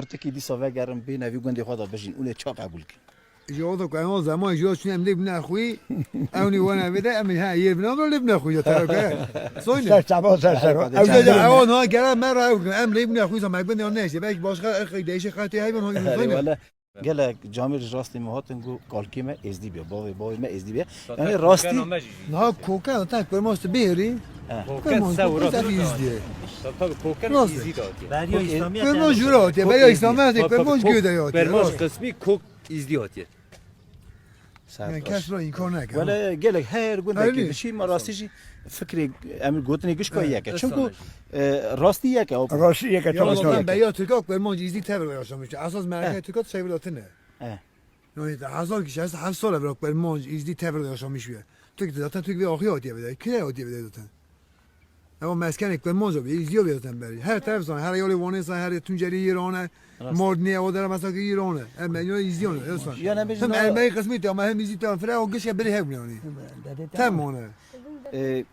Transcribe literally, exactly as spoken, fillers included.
Pirtikî dîsa vegerin bêne vî gundê xwe de bijîn û lê ça qebûl kin. Ji o da ku em o zeman ji o çûn em lê bine xwî, ew nî wana vê de em ha yê bina lê bine xwî ya tera ke. Soyne. Ser çaba ser ser. Ew de ew na gere me ra ew em lê bine xwî zama gundê ne işte belki başka erkek değişik xatê hayvan hoy. Soyne. Gelek camêr ji rastê min hatin got kalkê me êzdî bûye, bavê bavê me êzdî bûye. Yanî rastî. Niha koken zaten kurmancî bêrî. Koken sewra. Tabî êzdî ye. Tabii koken êzdî de hatiye. Beriya Îslamî kurmanc jûra hatiye. Beriya Îslamî hatiye kurmanc gû de hatiye. Kurmanc qismî kok êzdî hatiye. Kes re înkar neke. Wele gelek her gundekî dişî me rastî jî fikrê em gotinê gişka yek e. Çimku rastî yek e. Rastî yek e. Rastî yek e. Beriya Tirka kurmanc êzdî tevir yaşamış. Esas merkez Tirka çevir hatine. Yani hezar kişi, hezar sal evra kurmanc êzdî tevir yaşamış bûye. Tirk zaten Tirk vê axî hatiye bide. Kire hatiye bide zaten. Ewa meskenek kurmanc bûye, êzdî bûye zaten berî. Her taraf zan, her yolê Wanê zan, her Tuncelî Îranê, Mardinê, ewa dere mesela ki Îranê. Em ben yolê êzdî Îranê. Hem Ermeni kısmı ama hem êzdî tarafı o gişe biri hevni yani. Tamam ona.